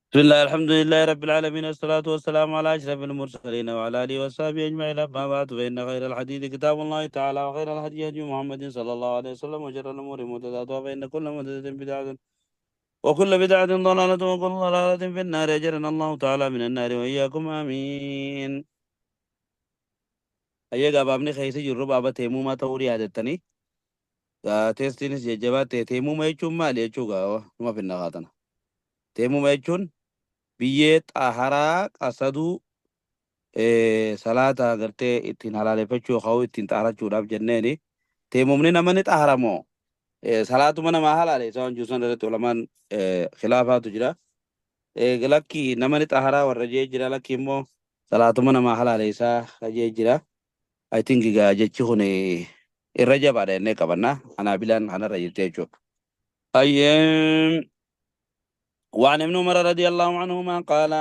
بسم الله، الحمد لله رب العالمين، الصلاة والسلام على أشرف المرسلين وعلى آله وصحبه أجمعين. أما بعد، فإن خير الحديث كتاب الله تعالى، وخير الهدي هدي محمد صلى الله عليه وسلم، وشر الأمور محدثاتها، فإن كل محدثة بدعة وكل بدعة ضلالة وكل ضلالة في النار، أجرنا الله تعالى من النار وإياكم، آمين. Ayyee, gabaabni keessa jirru baaba teemumaa ta'uu yaadattanii teestiinis jajjabaa ta'e. Teemuma jechuun maali jechuu gaa numa finna kaatana. Teemuma jechuun biyyee xaharaa qasaduu salaata gartee ittiin halaaleffachuu yookaan ittiin xaarachuudhaaf jenneeni. Teemumni nama ni xaaharamoo salaatuma namaa halaale isa waan jiru irratti ulamaan khilaafaatu jira. Lakki nama ni xaaharaa warra jee jira, lakki immoo salaatuma namaa halaale isaa jee jira. I think egaa jechi kun irra jabaadha jennee qabanna. Hanaabilaan kanarra jirti jechuudha. Ayyee. وعن ابن عمر رضي الله عنهما قال،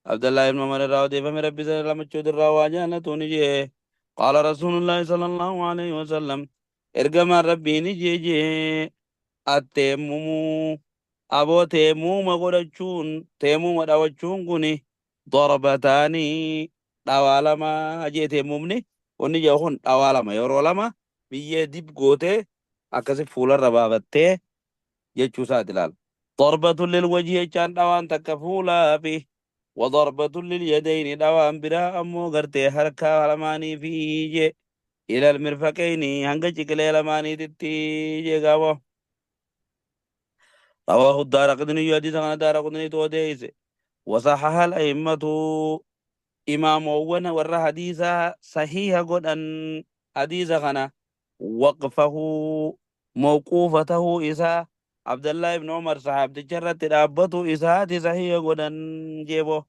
عبد الله بن عمر راودي فمن ربي صلى الله عليه وسلم نجي، قال رسول الله صلى الله عليه وسلم، ergamaan Rabbii ni jee: التيمم, aboo teemuma godhachuun, teemuma dhawachuun kuni ضربتان, dhawaa lama jee. Teemumni wanni jedhu kun dhawaa lama, yeroo lama biyyee dib gootee akkasi fuularra baafattee jechuu isaati ilaala. ضربة للوجه jechaan dhawaan takka fuulaa fi وضربة لليدين, dhawaan biraa ammoo gartee harka lamaanii fi jee, إلى المرفقين, hanga ciqilee lamaaniititti jee gaawwa. رواه الدارقطني, حديث كان دارقطني odeesse. وصحح الأئمة, imaamoowwan warra hadiisa sahiha godhan hadiisa kana waqfahu, mawquufa tahuu isaa, Abdallah ibn Umar sahaabticha irratti dhaabbatu isaati sahiha godhan jeebo.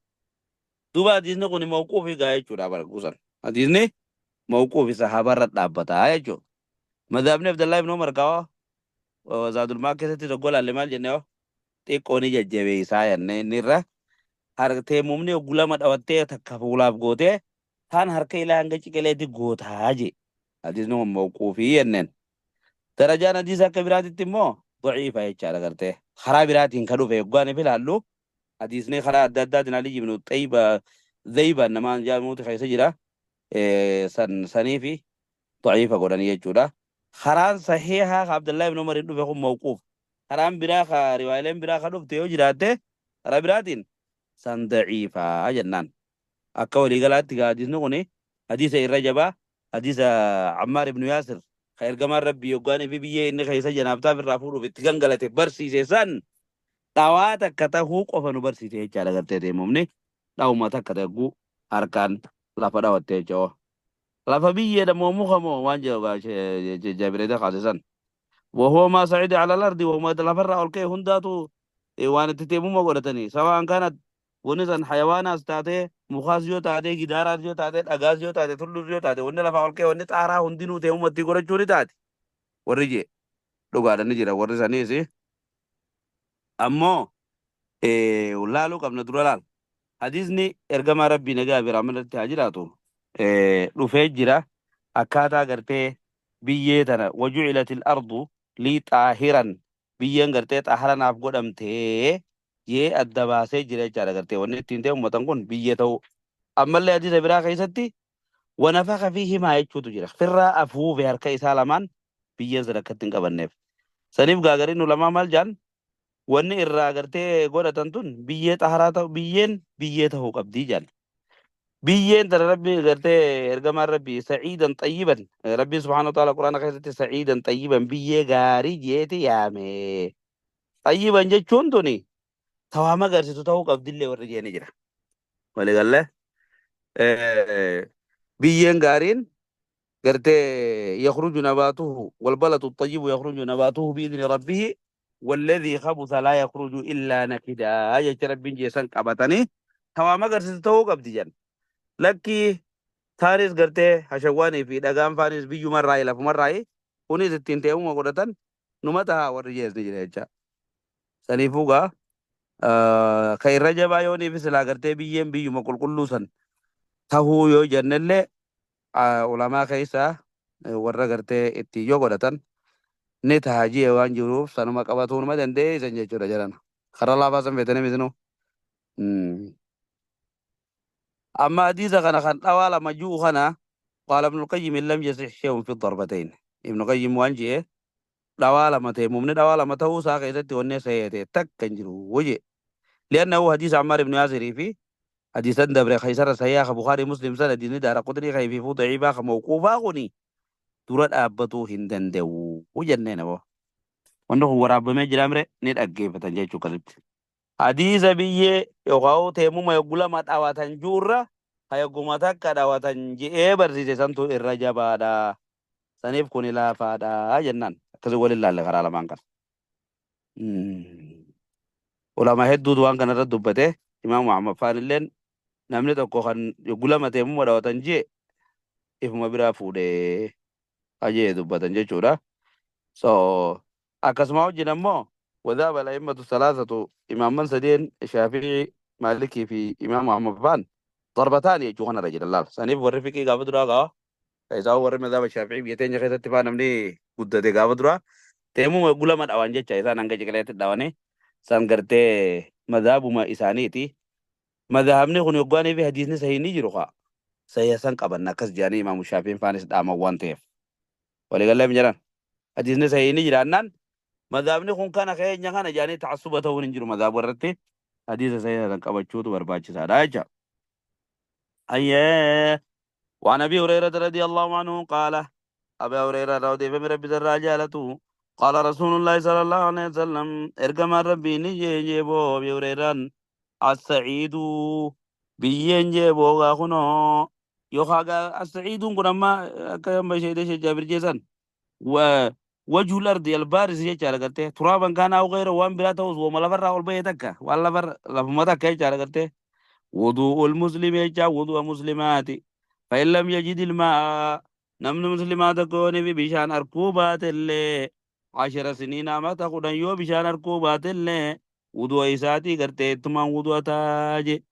Duuba hadiisni kun mawquufi gaa jechuudha barguusan. Hadiisni mawquufi sahaaba irra dhaabbataa jechuudha. Madhabni Abdallah ibn Umar kawa Zaadul Ma'aad keessatti tokko laalle maal jennee xiqqoo ni jajjabeessaa jennee. Inni irra teemumni oggulama dhawattee takka fuulaaf gootee kaan harka ilaa hanga ciqileetti gootaa je. Hadiisni kun mawquufii jenneen. Darajaan hadiisa akka biraatitti immoo daciifa jechaadha gartee. Karaa biraatiin ka dhufe yoggaan if ilaallu hadiisni karaa adda addaatiin Ali ibnu Xayyiba Zayban namaan jedhamuutu keessa jira. San saniifi daciifa godhanii jechuudha. Karaan sahihaa ka Abdullahi ibn Umar dhufe kun mawquuf. Karaan biraa ka riwaayileen biraa ka dhufte yoo jiraatte karaa biraatiin san daciifaa jennaan. Akka waliigalaatti gaa hadiisni kun hadiisa irra jabaa, hadiisa Ammaar ibn Yaasir ka ergamaan Rabbii yoggaanii fi biyyee inni keessa janaabtaaf irraa fuudhuuf itti gangalate barsiise san dhawaa takka tahuu qofa nu barsiise jechaadha gartee. Deemumni dhawuma takka ta'uu harkaan lafa dhawatte jechuudha. Lafa biyyeedha moo muka moo waan jedhu jaabireeta kaase san. وهو ما صعد على الأرض, وما lafarraa ol ka'e hundaatu waan itti teemuma godhatanii, سواء كانت wanni san hayawaanaas taatee, mukaas yoo taate, gidaaraas yoo taate, dhagaas yoo taate, tulluus yoo taate, wanni lafaa ol ka'e, wanni xaaraa hundinuu teemuma itti godhachuu ni taate warri jee dhugaadha ni jira warri saniis. Ammoo laaluu qabna dura laal. Hadiisni ergamaa Rabbii nagaa biraa malatti haa jiraatu dhufee jira akkaataa gartee biyyee tana: وجعلت الأرض لي طاهرا, biyyeen gartee xaahara naaf godhamtee jee adda baasee jira jechaadha gartee. Wanni ittiin ta'e ummatan kun biyyee ta'uu. Ammallee hadiisa biraa keessatti ونفخ فيهما jechuutu jira. Firraa afuufe harka isaa lamaan biyyeen sana akkatti hin qabanneef. Saniif gaagariin ulamaa maal jaan? Wanni irraa gartee godhatan tun biyyee xaharaa ta'u, biyyeen biyyee ta'uu qabdii jaan. Biyyeen tana Rabbi gartee ergamaan Rabbii صعيدا طيبا, Rabbiin سبحانه وتعالى quraana keessatti صعيدا طيبا, biyyee gaarii jeeti yaame. طيبا jechuun tuni tawaa magarsiisu ta'uu qabdillee warri jeeni jira. Waliigallee biyyeen gaariin gartee يخرج نباته والبلد الطيب يخرج نباته بإذن ربه والذي خبث لا يخرج إلا نكدا jecha Rabbiin jeesan qabatanii tawaa magarsiisu ta'uu qabdi jan. Lakki taanis gartee hashawwaanii fi dhagaan faanis biyyumarraayi lafumarraayi kunis ittiin teemuma godhatan numa tahaa warri jeesni jira jecha. Saniifuu gaa ka irra jabaa yooniif silaa gartee biyyeen biyyuma qulqulluu san tahuu yoo jennellee, ulamaa keessaa warra gartee ittiin yoo godhatan ni taha jee waan jiruuf sanuma qabatuunuma dandeessan jechuudha jedhan. Karaa laafaa san feetanii misinu. Amma hadiisa kana kan dhawaa lama ji'u kana qaala Ibnul Qayyim lam yasih shay'un fi darbatain. Ibnu Qayyim waan je'e dhawaa lama ta'e mumni dhawaa lama ta'uu isaa keessatti wanni sahih ta'e takka hin jiru jee. Li'annahu hadiisa Ammaar ibn Yaasirii fi hadiisan dabre kaysarra sahiha ka Bukhaarii Muslim san hadiisni Daaraqutnii ka ifiifuu daciifaa ka mawquufaa kuni dura dhaabbatuu hin danda'u jenneen aboo. Wanni kun waraabamee jira mire ni dhaggeeffatan jechuu akkasitti. Hadiisa biyyee yookaan teemuma yogguu lama dhawatan juurra ka yogguma takka dhawatan je'ee barsiise santu irra jabaadha. Saniif kuni laafaadha jennaan. Akkasii waliin laalle karaa lamaan kana. Ulama hedduutu waan kanarra dubbate. Imaam Muhammad faan illeen namni tokko kan yogguu lama teemuma dhawatan je'e ifuma biraa fuudhee ajee dubbatan jechuudha. So akkasuma wajjin ammoo wadhaaba al-a'immatu salaasatu imaamman sadeen Shaafi'ii, Maalikii fi Imaam Ahmad faan darbataani jechuu kanarra jedhan laal. Saniif warri fiqii gaafa duraa gaa isaa warri madhaba Shaafi'ii biyya teenya keessatti faa namni guddate gaafa duraa teemuma yogguu lama dhawan jecha isaan hanga ciqileetti dhawanii san gartee madhabuma isaaniiti. Madhabni kun yoggaanii fi hadiisni sahii ni jiru kaa. Sahiha san qabanna akkas jedhanii Imaamu Shaafi'iin faanis dhaaman waan ta'eef. Waliigallee hin jedhan. Hadiisni sahii ni jiraannaan madhabni kun kana keenya kana jedhanii ta'assuba ta'uun hin jiru madhaba irratti hadiisa sahiha san qabachuutu barbaachisaadha jecha. Ayyee. وعن أبي هريرة رضي الله عنه قال أبي هريرة رضي فمن ربي الرجالة قال رسول الله صلى الله عليه وسلم ارجم ربي نجي جيبو أبي هريرة السعيد بيين جيبو غاخنو يوخا السعيد كن ما كما شيء شيء جابر جيسان ووجه الأرض البارز يجعل قرته ترابا كان أو غيره وان بلا توز وما لفر أو البيت ولا فر لفما تكا يجعل قرته وضوء المسلم يجا وضوء مسلمات فإن لم يجد الماء نمن مسلمات كوني في بشان أركوبات اللي 10 سنين ما تقول يو بشان أركوبات اللي وضوء إساتي قرته تمان وضوء تاج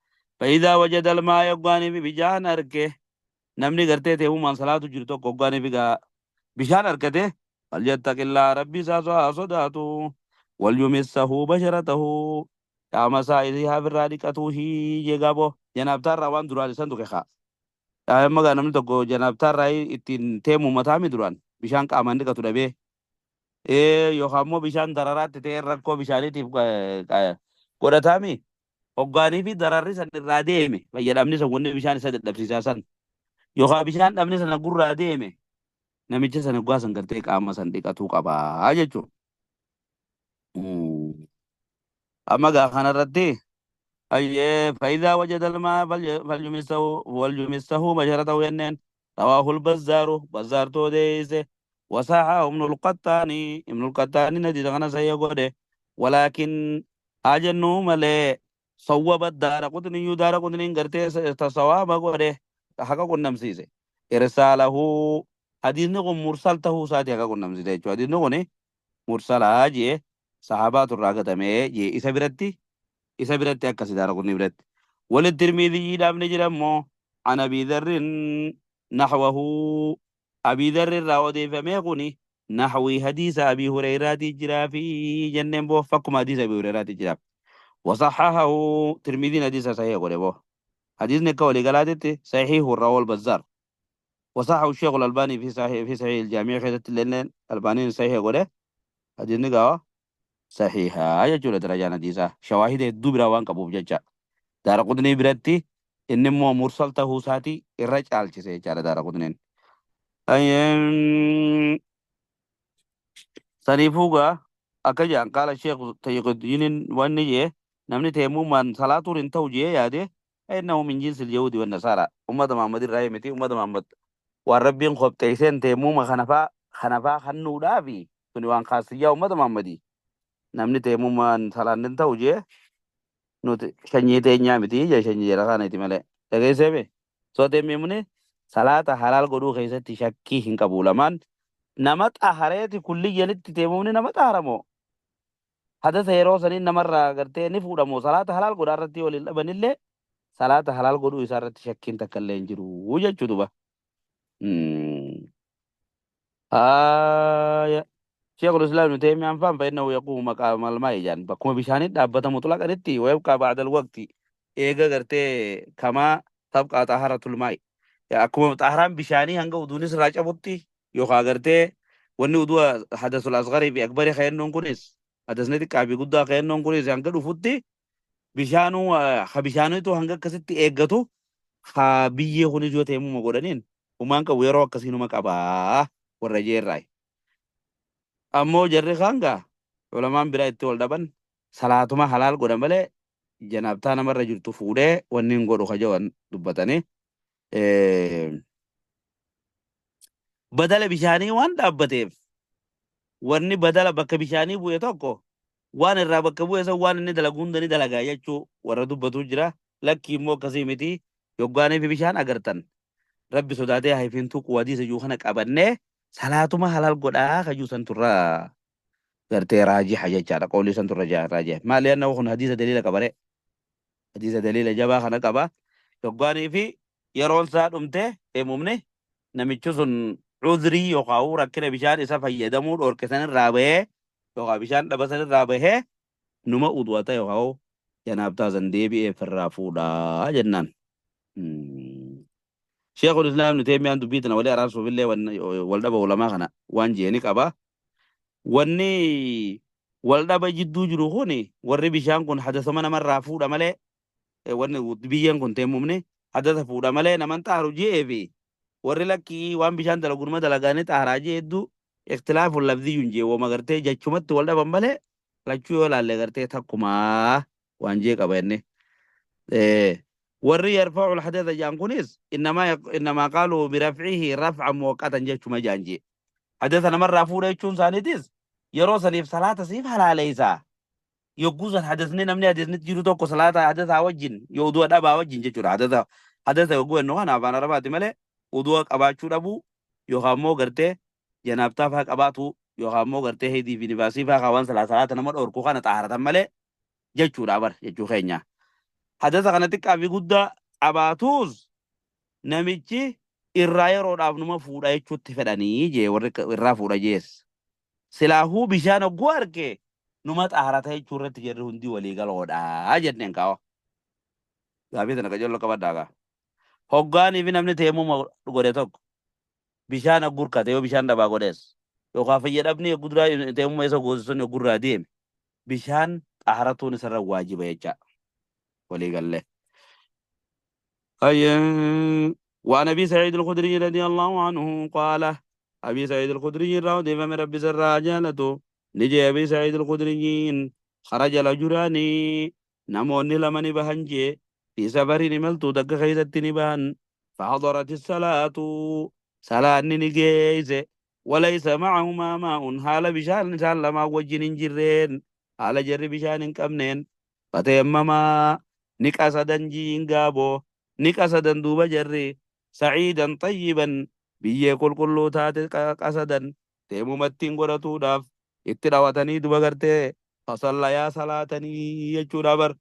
فإذا وجد الماء يقاني في بشان أركه نمني قرته تهو من صلاة جرتو قاني في بشان أركته فليتق الله ربي ساسو صداته وليمسه بشرته qaama isaa isii haa birraa dhiqatuu hiyyee gaaboo janaabtaarraa waan duraan isan tuqe kaa. Amma gaa namni tokko janaabtaarraa ittiin teemu mataa mi duraan bishaan qaamaan dhiqatu dhabee yookaan immoo bishaan dararaatti ta'ee rakkoo bishaaniitiif godhataami hoggaanii fi dararri san irraa deeme fayyadamni san wanni bishaan isa dadhabsiisaa san yookaan bishaan dhabni sana gurraa deeme namicha sana hoggaa san gartee qaama san dhiqatuu qabaa jechuudha. Amma gaa kanarratti أي فإذا وجد الماء فليمسه وليمسه بشرته ينين رواه البزار بزار توديس وصححه ابن القطاني ابن القطاني ندي دغنا سيغوده ولكن أجنو ملي صوب الدار قطني دار قطني غرتي تصواب غوده حقا قنمسيسه إرساله حديث نقوم مرسلته ساتي حقا قنمسيسه حديث نقوم مرسل آجي صحابات الراقة جي إسا برتي isa biratti akkasi Daaraqutni biratti. وللترمذي dhaabni jedhamu عن أبي ذر نحوه أبي ذر راودي فميقني نحو حديث أبي هريرة جرا في جنن بو فكما حديث أبي هريرة جرا وصححه ترمذي حديث صحيح قريبه حديث نكولي قالت صحيح رواه البزار وصححه الشيخ الألباني في صحيح الجامع خيزة لأن الألباني صحيح قريبه حديث نكوا صحيحة jechuudha darajaan hadiisaa shawaahida hedduu biraa waan qabuuf jecha Daaraqutnii biratti inni immoo mursal ta'uu isaatii irra caalchise jechaadha Daaraqutniin. Saniifuu gaa akka jedhan qaala Sheekh Tayyiquddiiniin wanni jee namni teemummaan salaatuun hin ta'u jee yaade innahu min jinsil yahuudi wan nasaara ummata Muhammad irraa miti ummata Muhammad waan rabbiin qopheesseen teemuma kanafaa kanafaa kennuudhaafi suni waan kaasiyyaa ummata Muhammadii namni teemummaan salaan hin ta'u jee nuti sanyii teenyaa miti jee sanyii jala kaanaiti malee dhageessee be soo teemmimni salaata halaal godhuu keessatti shakkii hin qabu lamaan nama xahareeti kulliyyanitti teemumni nama xaharamoo hadasa yeroo saniin namarraa gartee ni fuudhamoo salaata halaal godhaa irratti waliin dhabanillee salaata halaal godhuu isaa irratti shakkiin takka illee hin jiru jechuu duba. Haaya. Sheekul Islaam Ibn Taymiyaan faan فإنه يقوم مقام الماء جان bakkuma bishaanii dhaabbata mutlaqanitti ويبقى بعد الوقت Eega gartee kamaa tabqaa xaaharatul maa'i. Akkuma xaaharaan bishaanii hanga uduunis irraa cabutti yookaan gartee wanni uduu hadasul asgarii fi akbarii kayennoon kunis hadasni xiqqaa fi guddaa kayennoon kunis hanga dhufutti bishaanuu ha bishaaniitu hanga akkasitti eeggatu ha biyyee kunis yoo teemuma godhaniin humaan qabu yeroo akkasii numa qabaa warra jeerraayi. Ammoo jarri kaan ulamaan biraa itti wal dhaban salaatuma halaal godhan malee janaabtaa namarra jirtu fuudhee wanni hin godhu kajawan dubbatanii. Badala bishaanii waan dhaabbateef wanni badala bakka bishaanii bu'e tokko waan irraa bakka bu'e san waan inni dalagu hunda ni dalagaa jechuu warra dubbatu jira. Lakkii immoo akkasii miti yoggaanii fi bishaan agartan rabbi sodaatee hayfiin tuquu hadiisa juu kana qabannee salaatuma halaal godhaa kajuu san turraa gartee raajiha jechaadha. Qawlii san turra raajiha. Maali anna kun hadiisa daliila qabare hadiisa daliila jabaa kana qaba. Yoggaanii fi yeroon isaa dhumte eemumne namichi sun cudrii yookaan rakkina bishaan isa fayyadamuu dhorke san irraa bahee yookaan bishaan dhaba san irraa bahee numa udwata yookaan janaabtaa san deebi'ee firraa fuudhaa jennaan. Sheekul Islaam Ibn Taymiyaan dubbii tana walii araarsuuf illee wal dhaba ulamaa kana waan jeeni qaba. Wanni wal dhaba jidduu jiru kuni warri bishaan kun hadasama namarraa fuudha malee wanni biyyeen kun teemmumni hadasa fuudha malee naman xaaru je'ee fi warri lakkii waan bishaan dalagu numa dalagaanii xaaraa jee hedduu ikhtilaafuun lafziyyuun jee wooma gartee jechumatti wal dhaban malee lachuu yoo laalle gartee takkumaa waan jee qaba inni. Warri yarfa'u al-hadatha jaan kunis innamaa qaaluu birafcihi raf'an muwaqqatan jechuma jaan jee. Hadatha namarraa fuudha jechuun isaaniitis yeroo saniif salaata siif halaaleessaa. Yogguu san hadasni namni hadasni jiru tokko salaata hadasaa wajjin yoo udu'a dhabaa wajjin jechuudha. Hadasa hadasa yogguu jennu kana afaan arabaati malee udu'a qabaachuu dhabuu yookaan immoo gartee janaabtaa faa qabaatu yookaan immoo gartee heydii fi nifaasii faa waan salaata nama dhorku kana xaharatan malee jechuudha bar jechuu keenya. Hadasa kana xiqqaa fi guddaa qabaatus namichi irraa yeroodhaaf numa fuudha jechuutti fedhanii jee warri irraa fuudha jees. Silaahuu bishaan hogguu arge numa xaharata jechuu irratti jarri hundi walii galoodha jenneen kaawa. Gaafii tana qajeeloo qabadhaa gaa. Hoggaanii fi namni teemuma godhe tokko bishaan haggurkate yoo bishaan dhabaa godhees yookaan fayya dhabni yogguu duraa teemuma isa goosisuun yogguu irraa deeme bishaan xaharatuun isarra waajiba jecha walii gallee. وعن أبي سعيد الخدري رضي الله عنه قال أبي سعيد الخدري رضي من ربي سر جالته نجي أبي سعيد الخدري خرج رجلان نموني لمن بهنجي في سفر نملت دق خيزت نبان فحضرت الصلاة صلاة نجيز وليس معهما ماء حال بشان سال ما وجن جرين حال جر بشان كمنين فتيمما نكاسدا جين غابو نكاسدا دوب جري سعيدا طيبا بيه كل كل تات قصدا تيممتين غرتو داف اتراوتني دوب غرتي فصلى يا صلاتني يجورا بر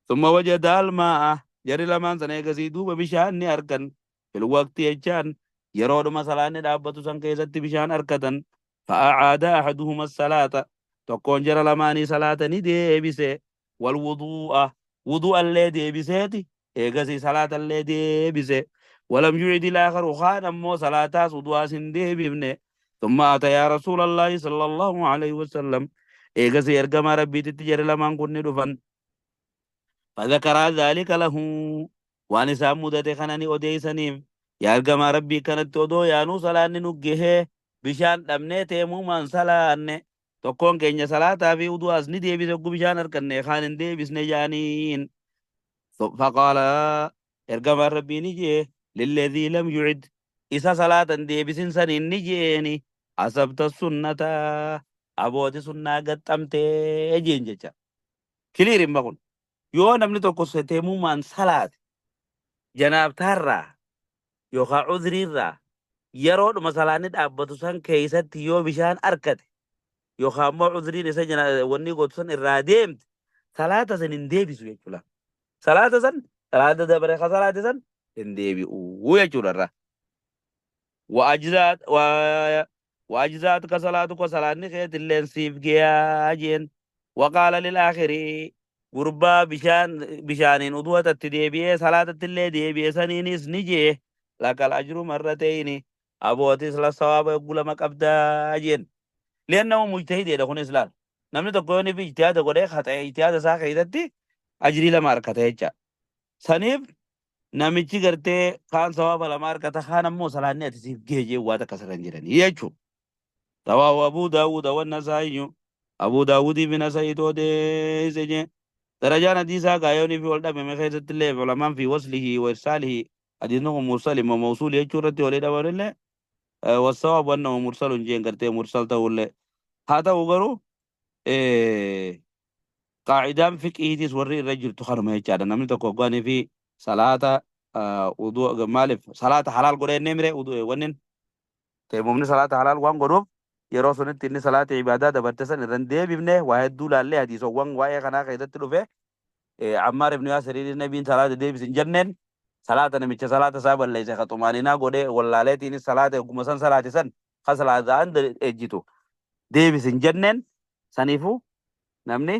ثم وجد الماء جري لمان سنه دوب بشان ني أركن في الوقت يجان يرود مثلا دابتو سن كيست بشان أركتن فأعاد أحدهما الصلاة تكون جرى لماني صلاة ديبسه والوضوء وضوء اللي ديبسيتي إيغسي صلاة اللي ديبسه ولم يعد الآخر خان مو صلاة وضوء سنديبنه ثم أتى يا رسول الله صلى الله عليه وسلم إيغسي إرقم ربي تتجر لمن كن دفن فذكر ذلك له وأن سامودة خناني أوديسنيم يا إرقم ربي كانت تودو يا نو صلاة نجه بشان دمني تيمو من صلاة tokkoon keenya salaataa fi uduu as ni deebise oggu bishaan harkanne kaan hin deebisne jaaniin. Faqaala ergamaan rabbii ni jee lilladhii lam yucid isa salaatan deebisin saniin ni jeeni asabta sunnata abooti sunnaa gaxxamtee jeen jecha. Kiliir hin kun yoo namni tokko teemumaan salaate janaabtaarraa yookaan cudriirraa yeroodhuma salaanni dhaabbatu san keeysatti yoo bishaan arkate yookaan immoo cudriin isa wanni gootu san irraa deemte salaata san hin deebisu jechuudha. Salaata san salaata dabare ka salaate san hin deebi'u jechuudha irraa. وأجزأتك صلاتك وصلاة خيت اللين سيف جياجين وقال للآخر Gurbaa bishaan bishaaniin udu'atatti deebi'ee salaatatti illee deebi'e saniinis ni jee lakal ajru marratayni abootis la sawaaba yogguu lama qabdaa jeen. Li'annahu mujtahideedha kunis laal. Namni tokko yoo nifi ijtihaada godhee haxa'e ijtihaada isaa keessatti ajrii lama argata jecha. Saniif namichi gartee kaan sawaaba lama argata kaan ammoo salaanni ati siif gahe jee waa takka sirra hin jiranii jechuudha. Rawaahu Abuu Daawuda wannasaaiyyu Abuu Daawudii fi Nasaa'iitu odeesse jee. Darajaan hadiisaa gaayoonii fi wal dhabame keessatti illee ulamaan fi waslihi wa irsaalihi hadiisni kun mursali moo mawsuuli jechuu irratti walii dhaban illee wassawaabu annahu mursalun jeen gartee mursal ta'ullee haa ta'u garuu qaacidaan fiqhiitis warri irra jirtu kanuma jechaadha. Namni tokko hoggaanii fi salaata uduu maaliif salaata halaal godhee inni mire wannin Tayammumni salaata halaal waan godhuuf yeroo sunitti inni salaata ibaadaa dabarte san irra hin deebifne. Waa hedduu laallee hadiisowwan waa'ee kanaa keessatti dhufe Ammaar ibn Yaasiriinis nabiin salaata deebisi hin jenneen. Salaata namicha salaata isaa balleesse ka xumaaninaa godhe wallaaleetiinis salaata egguma san salaate san ka salaataan ejjitu deebisi hin jenneen. Saniifuu namni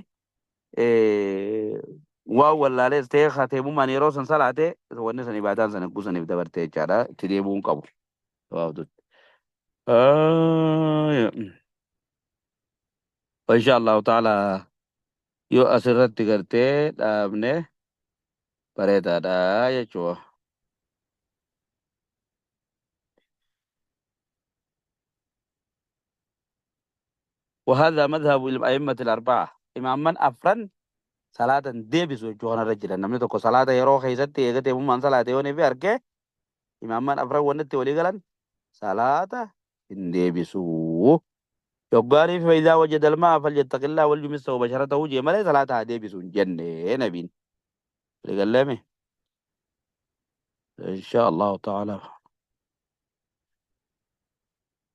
waan wallaalees ta'ee ka tayammummaan yeroo san salaate wanni san ibaadaan san egguu saniif dabarte jechaadha, itti deebi'uu hin qabu. Gabaabdutti. Insha Allahu ta'ala yoo asirratti gartee dhaabne bareedaadha jechuudha. وهذا مذهب الأئمة الأربعة إماما أفرن صلاة deebisu jechuu kanarra jira. Namni tokko salaata yeroo keessatti eegatee mummaan salaata yoo ni fi arge imaamman afran wannatti walii galan salaata hin deebisu. Yoggaanii fi fayyidaa wajja dalmaa falyattaqillaa wal yumissa basharatahu jee malee salaata haa deebisu hin jenne nabiin. Walii galleeme? Insha Allahu ta'ala.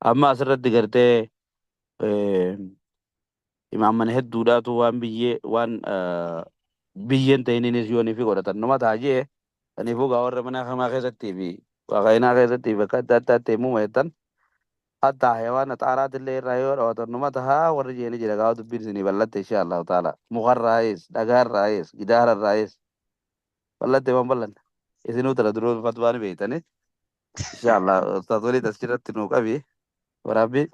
Amma asirratti gartee imaamman hedduudhaatu waan biyyee waan biyyeen ta'iniinis yoo nifi godhatan numa ta'a jee. Saniifuu gaa warra mana hamaa keessattii fi waaqaynaa keessattii fi bakka adda addaatti himuma jettan hatta hayawaana xaaraatillee irraa yoo dhawatan numa ta'a warri jeeni jira. Gaa dubbiin isinii bal'atte insha Allahu ta'ala mukarraayis dhagaarraayis gidaararraayis bal'atte waan bal'anne isinuu tana duruu fatwaa ni beektani insha Allah. Ustaaz Waliid as jiratti nuu qabi waraabbii.